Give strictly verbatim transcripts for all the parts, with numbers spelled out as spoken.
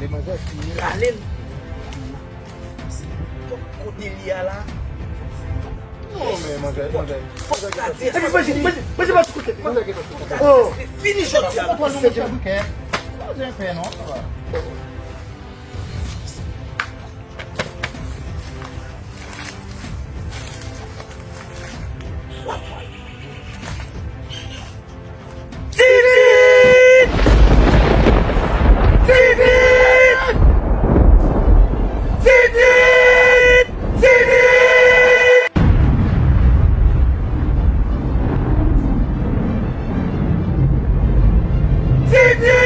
Rale l. Se pòt kote li a la. Non, men manzè, manzè. Fòk sa di. Epi, manzè, manzè, manzè, pa sou kote. Manzè, fini jodi a. Manzè, fè non. Titit! Titit! Titit! Titit! Titit!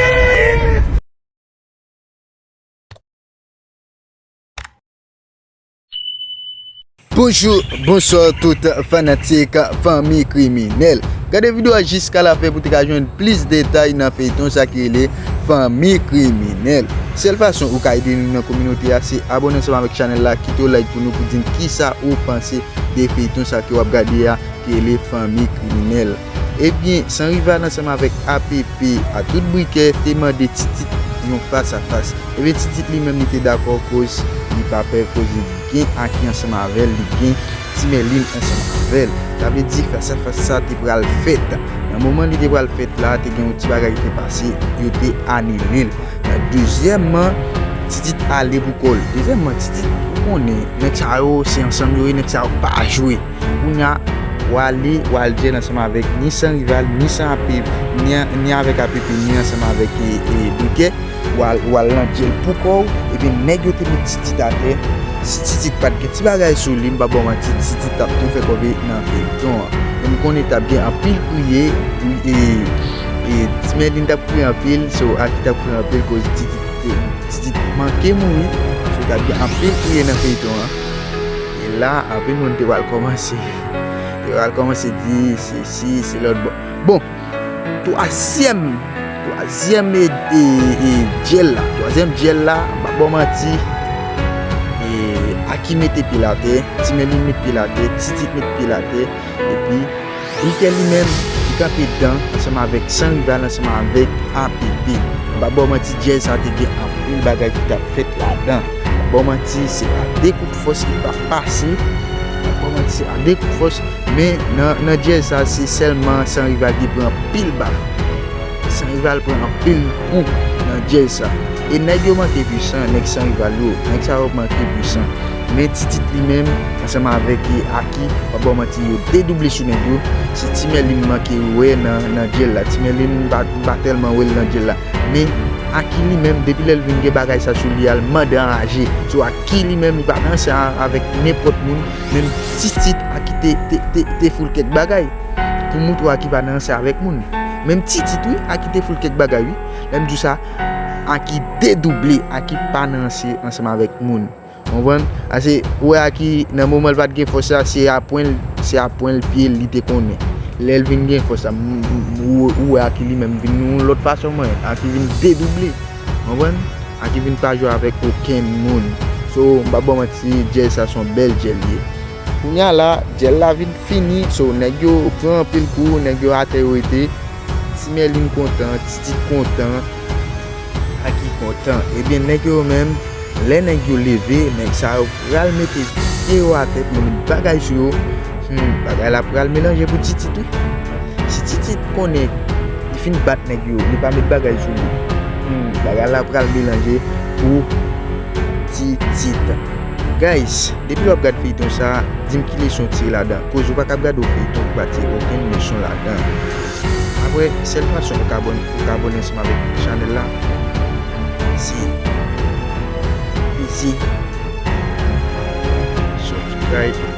Bonjou, bonswa tout fanatik Fanmi Kriminèl. Gade videyo a jiska lafen pou te ka jwenn plis detay nan feyton sa ki rele Fanmi Kriminèl. Sèl fason ou ka ede nou nan kominote a, se abòne ansanm avèk chanèl la, kite yon like pou nou, pou di n kisa ou panse de feyton sa ke w ap gade a, ki rele Fanmi Kriminèl. Ebyen, San Rival ansanm avèk A P P a tout brikè te mande Titit yon fas a fas. Ebyen, Titit li menm li te dakò, koz li pa pè, koz li gen Aki ansanm avè l, li gen Ti Mèlin ansanm avè l. Sa vle di, fas a fas sa te pral fèt. Nan moman li te pral fèt la, te gen yon ti bagay ki te pase, yo te anile l. Dezyèmman, Titit ale pou kò l. Dezyèmman, Titit, ou konnen, nèg sa yo, se ansanm yo ye, nèg sa yo pa jwe. Kounye a, w ale, w al djèl ansanm avèk ni San Rival, ni San A P, ni, ni avèk A P P, ni ansanm avèk, e, e, Brikè. W al, w al nan djèl pou kò w, ebyen, nèg yo te met Titit atè. Si Titit pa t gen ti bagay sou li, m pa ba w manti, Titit t ap tou fè kòve nan feyton an. E m konnen t ap gen anpil kriye, e, e, Ti Mèlin t ap kriye anpil, so, Aki t ap kriye anpil, koz Titit te, Titit manke mouri, so, t ap gen anpil kriye nan feyton an. E la, anpil moun te pral kòmanse, te pral kòmanse di, se si, se lòt bò. Bon, twazyèm, twazyèm e, e, e, djèl la, twazyèm djèl la, m pa ba w manti, e, Aki mete pye l atè, Ti Mèlin met pye l atè, Titit met pye l atè, epi Brikè li menm, li kanpe dan ansanm avèk San Rival, ansanm avèk A P P. M pa ba w manti, djèl sa te gen anpil bagay ki t ap fèt ladan. M pa ba w manti, se pa de kout fòs ki pa pase. M pa ba w manti, se pa de kout fòs. Men nan, nan djèl sa, se sèlman San Rival ki pran anpil baf. San Rival pran anpil kou nan djèl sa. E nèg yo manke pwisan, nèg San Rival yo. Nèg sa yo manke pwisan. Men Titit li menm, ansanm avèk, e, Aki, m pa ba w manti, yo dedouble sou nèg yo. Se Ti Mèlin m manke wè nan, nan djèl la. Ti Mèlin m pa, m pa tèlman wè l nan djèl la. Men Aki li menm, depi lè l vin gen bagay sa sou li a, l mande anraje. So Aki li menm, li pa nan sa avèk nenpòt moun. Menm Titit, Aki te, te, te, te foul kèk bagay. Pou montre w Aki pa nan sa avèk moun. Menm Titit, wi, Aki te foul kèk bagay, wi. Lè m di w sa, Aki dedouble, Aki pa nan sa ansanm avèk moun. Konprann? Ase, ou wè Aki, nan moman l pa t gen fòs la, se a pwen l, se a pwen l, pye l, li te konnen. Lè l vin gen fòs la, m, m, m, ou, ou wè Aki li menm vin yon lòt fason, mwen. Aki vin dedouble. Konprann? Aki vin pa jwe avèk okenn moun. So, m pa ba w manti, djèl sa se yon bèl djèl li ye. Kounye a la, djèl la vin fini. So, nèg yo pran anpil kou, nèg yo atè yo rete. Ti Mèlin kontan, Titit kontan, Aki kontan. Ebyen, nèg yo menm, lè nèg yo leve, nèg sa yo pral mete pye yo atè pou yo met bagay sou yo. Hmm, bagay la pral melanje pou Titit, wi. Si Titit konnen li fin bat nèg yo, li pa met bagay sou li. Hmm, bagay la pral melanje pou Titit. Guys, depi lè w ap gad feyton sa, di m ki leson w tire ladan. Koz ou pa kab gade yon feyton pou pa tire okenn leson ladan. Apre, sèl fason ou ka abòne, ou ka abòne ansanm avèk chanèl la, se peze subscribe.